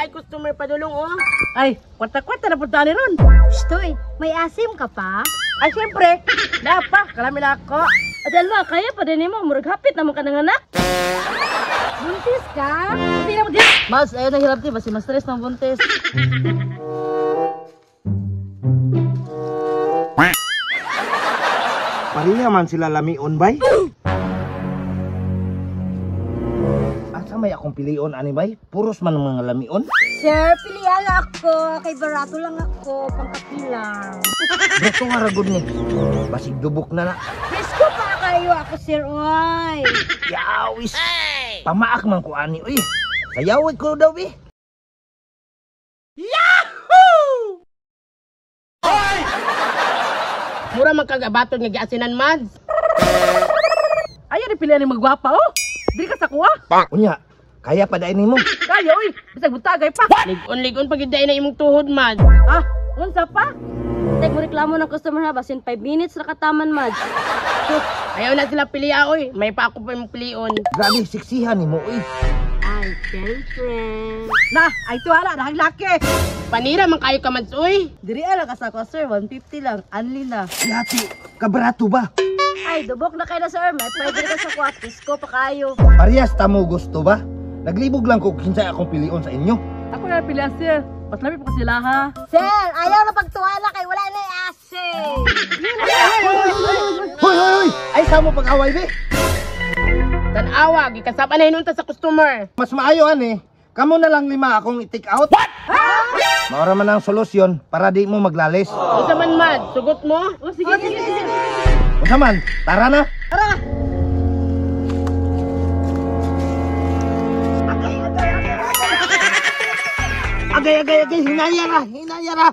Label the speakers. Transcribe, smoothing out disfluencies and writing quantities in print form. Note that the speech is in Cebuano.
Speaker 1: Naay customer padulong oh.
Speaker 2: Ay, kwarta-kwarta na punta ni ron.
Speaker 3: Shtoy, may asim ka pa?
Speaker 2: Ay, siyempre. Napa, kalami na ako.
Speaker 4: Ate Alma, kaya pa din mo. Murag hapit na mo ka ng anak.
Speaker 3: Buntis ka?
Speaker 4: Hindi na mo diyan.
Speaker 2: Mas, ayaw na hirap di. Basi mas stress ng buntis.
Speaker 5: Pareha man sila lamion bay. Asa may akong pilion ani bay? Puros man ang mga lamion.
Speaker 3: Sir, pilihan ako. Kay barato lang ako. Pangkapi lang.
Speaker 5: Gusto nga ragod ni. Basig dubok na na.
Speaker 3: Presko pa kayo ako, sir. Oy.
Speaker 5: Yawis. Pamaak man ko ani uy. Sayawid ko daw bi.
Speaker 1: Mura man kag abaton nga giasinan, Mads.
Speaker 2: Ayaw ni pilihan ni magwapa oh. Dili ka sa kuha.
Speaker 5: Unya, kaya pa dain nimo.
Speaker 2: Kaya oy, bisag butagay pa.
Speaker 1: Ligon-ligon pag na imong tuhod, Mads.
Speaker 2: Ah, unsa pa?
Speaker 4: Tek mo reklamo ng customer ha, basin 5 minutes ra kataman, Mads.
Speaker 1: Sus, ayaw na sila piliya oy. May pa ako pa imong pilion.
Speaker 5: Grabe siksihan nimo uy.
Speaker 3: Ay, siyempre.
Speaker 2: Na, ay tuwala na laki.
Speaker 1: Panira man kayo ka, Mads oy.
Speaker 2: Diri ala ka sa kuha sir, 150 lang, anli na.
Speaker 5: Yati, kabarato ba?
Speaker 4: Ay, dubok na kayo na, sir. May pwede ka sa kuha. Presko pa kayo.
Speaker 5: Parehas ta mo gusto ba? Naglibog lang ko kinsay akong pilion sa inyo.
Speaker 2: Ako na pilihan sir. Mas lami pa ko sila ha.
Speaker 3: Sir, ayaw na pagtuwala kay wala na asim.
Speaker 5: Hoy hoy hoy! Ay sa mo pag-away bi.
Speaker 1: Tan-awa, gikasab na hinunta sa customer.
Speaker 5: Mas maayo ani. Kamo na lang lima akong i-take out. What? Maura man ang solusyon para di mo maglalis.
Speaker 1: Unsa man, Mads? Sugot mo?
Speaker 2: Oh, sige, sige, sige.
Speaker 5: Unsa man, tara na.
Speaker 2: Tara.
Speaker 5: Agay, agay, agay, hinaya ra, hinaya ra.